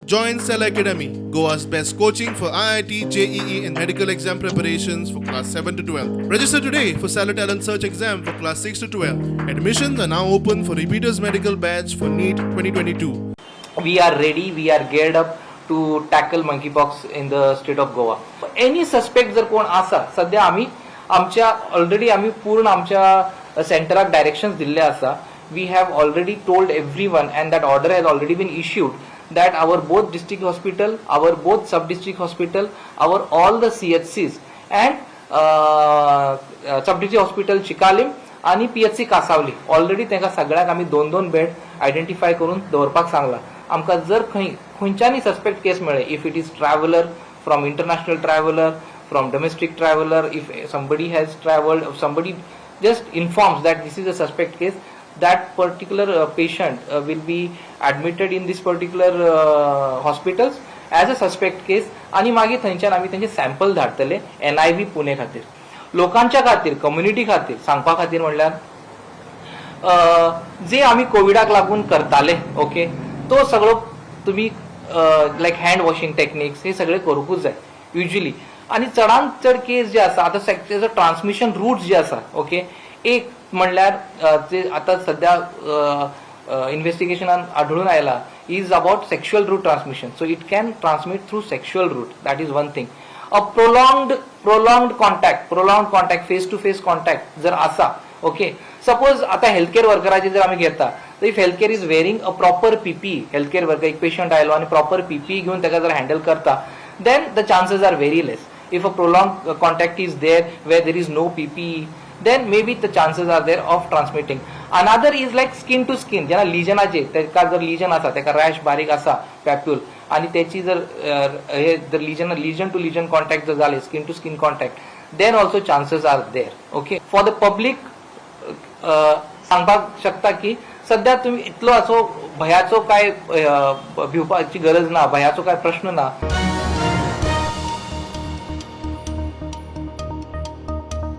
Join Cell Academy, Goa's best coaching for IIT, JEE, and medical exam preparations for class 7 to 12. Register today for Stellar Talent Search exam for class 6 to 12. Admissions are now open for repeaters medical batch for NEET 2022. We are ready, we are geared up to tackle monkeypox in the state of Goa. Any suspect जर कोण आसा, सध्या आम्ही आमच्या already आम्ही पूर्ण आमच्या सेंटराक directions दिल्ले आसा. We have already told everyone and that order has already been issued that our both district hospital, our both sub district hospital, our all the CHCs and sub district hospital Chicalim आणि PHC Cansaulim, already तांकां सगळ्यांक आमी दोन दोन bed identify करून दवरपाक सांगला. आमकां जर खंय खंयच्यानी सस्पेक्ट केस मेळ्ळे, if it is traveller from international traveller, from domestic traveller, if somebody has travelled, somebody just informs that this is a suspect case, that particular patient will be admitted in this particular hospitals as a suspect case आणि मागीर थंयच्यान आमी तेंचे sample धाडटले NIV Pune खातीर. लोकांच्या खातीर, community खातीर सांगपा खातीर म्हणल्यार जे आमी कोविडाक लागून करताले, ओके, तो सगळो तुमी लायक हँड वॉशिंग टेक्निक्स हे सगळे करूंकूच जाय युजली. आणि चडांत चड केस जे आसा आतां, तेजो ट्रान्समिशन रूट जे आसा, ओके, एक म्हणल्यार जे आतां सध्या इन्व्हेस्टिगेशनान आढळून आयला is about sexual route transmission. So it can transmit through sexual route, that is one thing. A prolonged contact, face to face contact जर आसा, ओके, सपोज आता हेल्थकेअर वर्कराचे जर आमी घेता तर if healthcare is wearing a proper PPE, healthcare worker, एक patient आयलो आनी प्रॉपर पीपीई घेवन ताका जर हँडल करता, then the chances are very less. If a prolonged contact is there where there is no PPE, then maybe the chances are there of transmitting. Another is like skin to skin. जेन्ना लिजनाचे, ताका जर लिजन आसा, ताका rash बारीक आसा, पॅप्यूल, आनी त्याची जर हे जर lesion to lesion contact जर जाले, skin to skin contact, then also chances are there. Okay, for the public सांगपाक शकता की सध्या तुम्ही इतलो असो भयाचो काय भिवपाची गरज ना, भयाचो काय प्रश्न ना.